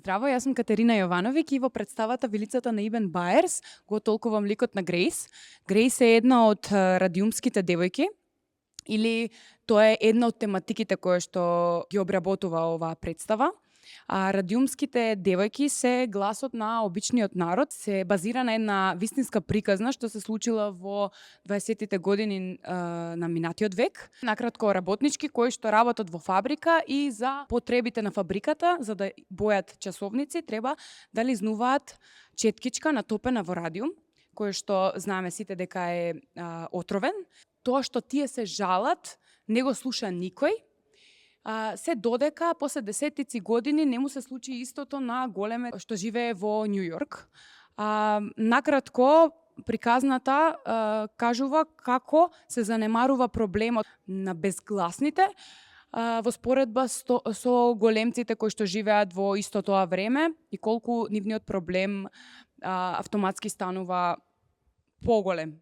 Здраво, јас сум Катерина Јовановиќ и во представата Вилицата на Ибн Баерс го толкувам ликот на Грейс. Грейс е една од радиумските девојки, или тоа е една од тематиките која што ги обработува оваа представа. Радиумските девојки се гласот на обичниот народ, се базира на една вистинска приказна што се случила во 20-тите години на минатиот век. Накратко, работнички кои што работат во фабрика и за потребите на фабриката, за да бојат часовници, треба да лизнуваат четкичка натопена во радиум, кој што знаеме сите дека е отровен. Тоа што тие се жалат, не го слуша никој, се додека после десетици години не му се случи истото на големе што живее во Њу Јорк. Накратко, приказната кажува како се занемарува проблемот на безгласните во споредба со големците кои што живеат во исто тоа време и колку нивниот проблем автоматски станува поголем.